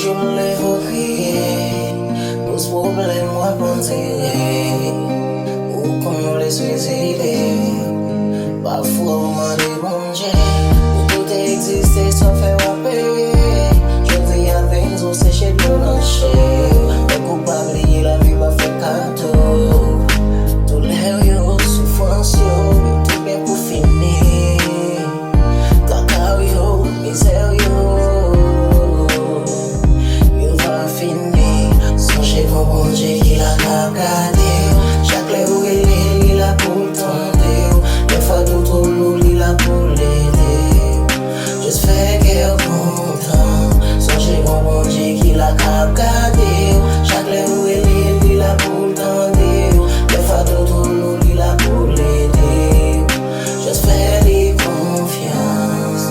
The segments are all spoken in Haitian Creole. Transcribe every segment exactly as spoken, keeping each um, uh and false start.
Leve w kriye, pòz pwoblèm w ap andire. Ou konn lespri zide, pafwa w mande Bondye. Ou tout egziste, sa w fè w ap peye. Jodi a vin di w seche dlo nan je w. Men kou pa bliye lavi pa fè kado. Doulè w yo, soufrans yo, yo tout gen pou fini. Kaka w yo, mizè w yo, yo va fini. Sonje gon Bondye ki la k ap gade w. Chak lè ou rele l, li la pou l tande w. Lè fado twò lou, li la pou l ede w. Just fè kè w kontan. Sonje gon Bondye ki la k ap gade w. Chak lè ou rele l, li la pou l tande w. Lè fado twò lou, li la pou l ede w. Just fè li konfyans.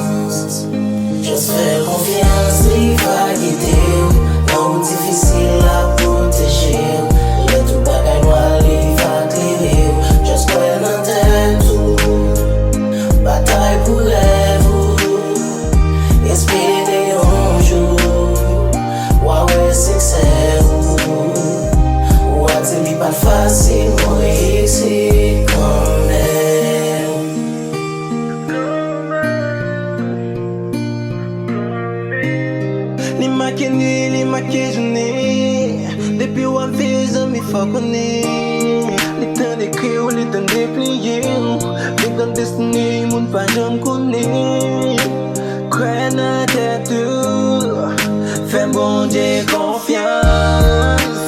Just fè l konfyans, li va gide w. Lè w difisil, l ap pwoteje w. Lè tout bagay nwa, li va klere w. Just kwè nan tèt ou. Batay pou rèv ou. Espere yon jou w a wè siksè ou. W a di li pa t fasil, mwen reyisi kanmenm. Li make nwi, li make jounen. Depi w ap viv, zanmi, fò konnen. Li tan ekri w, li tan depliye w. Men gad destine, moun pa janm konnen. Kwè nan tèt ou, fè Bondye konfyans.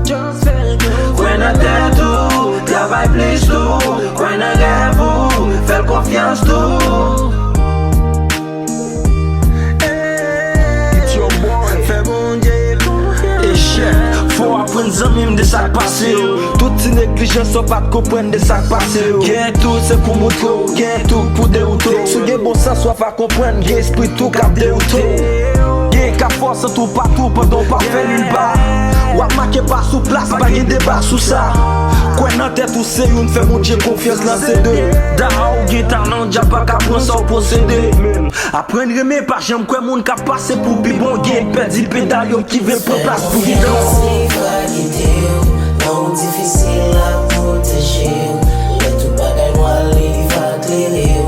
Just fè l konfyans. Kwè nan tèt ou, travay plis tou. Kwè nan rèv ou, fè l konfyans tou. It's your boy. Fè Bondye konfyans. Echèk, fò w aprann zanmi m de sa k pase yo. Tout ti neglijans w pa t konprann de sa k pase yo. Gen tou se pou montre w, gen tou pou dewoute w. Si w gen bon sans w ap konprann, gen espri tou k ap dewoute w. Gen k ap fòse tou patou pandan w p ap fè nil pa. W ap make pa sou plas, pa gen deba sou sa. Kwè nan tèt ou se youn, fè Bondye konfyans lan se de. Da ou gen talan, dyab pa ka pran sa w posede. Aprann renmen, pa janm kwè moun k ap pase pou pi bon. Gen pèdi pedalyon ki vle pran plas pou gidon. Li va gide w, lè w difisil, l ap pwoteje w. Lè tout bagay nwa, li va klere w.